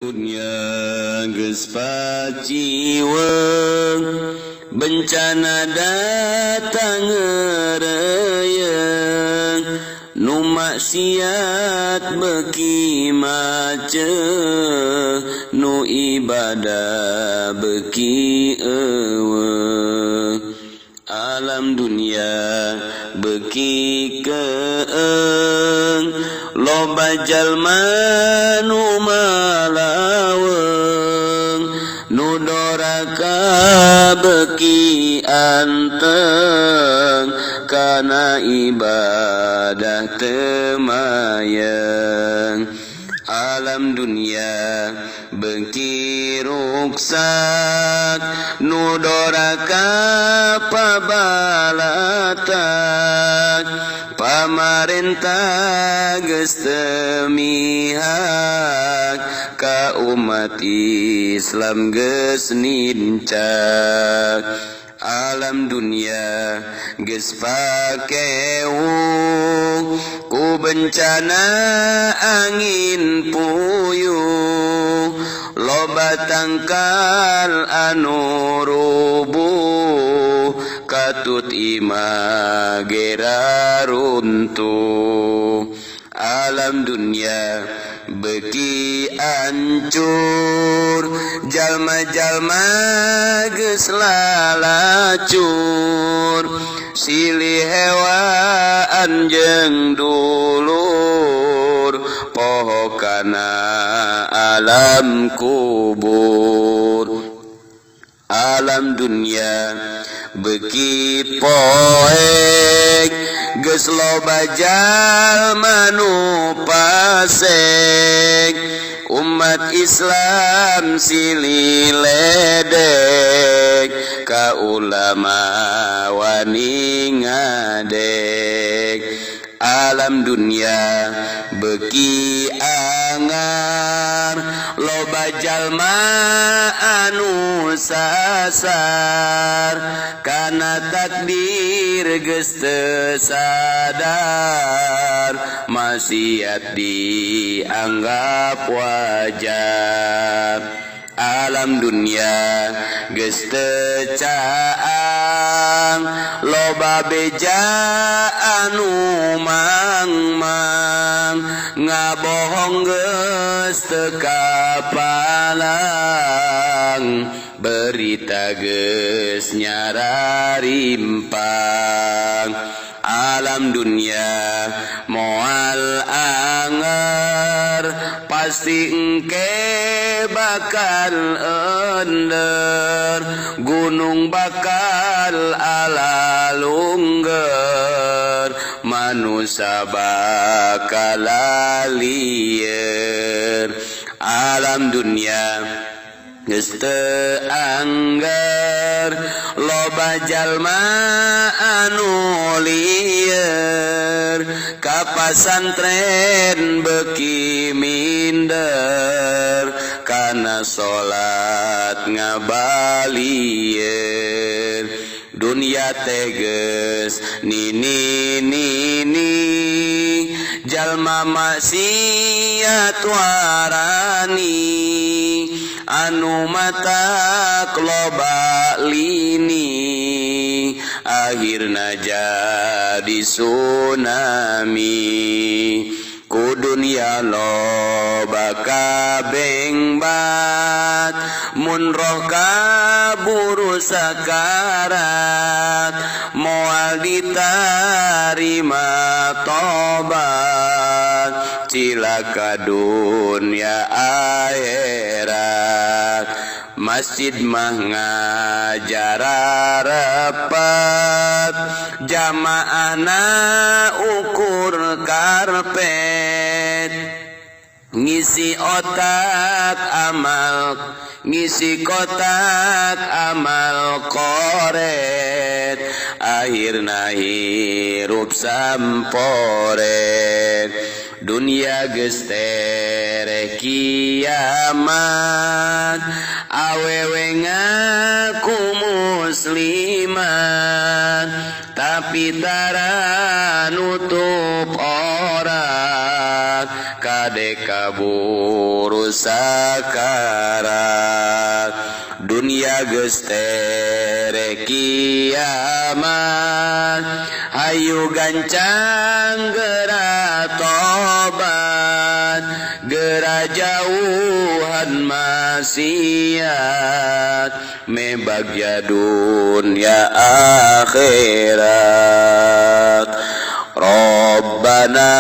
Dunya geus paciweng, bencana datang ngereyeng, nu maksiat beuki macet, nu ibadah beuki euweuh. Alam dunia beuki keeng, loba jalma nu malaweng, nu doraka beuki anteng, kana ibadah teu mayeng. Alam dunia beuki ruksak, nu doraka pabalatak, pamarentah geus teu mihak ka umat Islam, geus nincak. Alam dunia geus pakewu ku bencana angin puyuh, loba tangkal anu rubuh, katut imah gera runtuh. Alam dunia beuki ancur, jalma-jalma geus lalacur, silih hewaan jeung dulur, poho kana alam kubur. Alam dunia beuki poek, geus loba jalma nu fasek, umat Islam silih ledek, ka ulama wani ngadek. Alam dunia beuki angar, loba jalma anu sasar, kana takdir geus teu sadar, maksiat dianggap wajar. Alam dunia geus teu caang, loba beja anu mangmang, ngabohong geus teu kapalang, berita geus nyararimpang. Alam dunia moal anger, pasti engke bakal ender, gunung bakal ala lungger, manusia bakal lieur. Alam dunia geus teu angger, loba jalma anu lieur, ka pasantren beuki minder, kana salat ngabalieun. Dunia teh geus nini nini, jalma maksiat warani, anu matak loba lini, akhirna jadi tsunami. Ku dunia loba kabengbat, mun roh kaburu sakarat, moal ditarima tobat, cilaka dunia akhirat. Masjid mah ngajar repet, jamaahna ukur karpet, ngisi otak amal, ngisi kotak amal koret, akhirna hirup samporet. Dunia geus tereh kiamat, awewe ngaku muslimat, tapi tara nutup aurat, kade kaburu. sakarat. Dunia geus tereh kiamat, hayu gancang gera tobat, gera jauhan maksiat, meh bagja dunia akhirat. Rabbana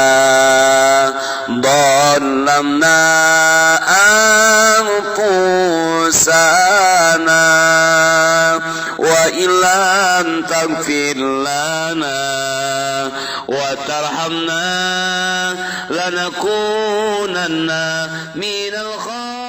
dhalamna anfusana wa illam taghfir lana wa tarhamna lanakunanna minal khasirin.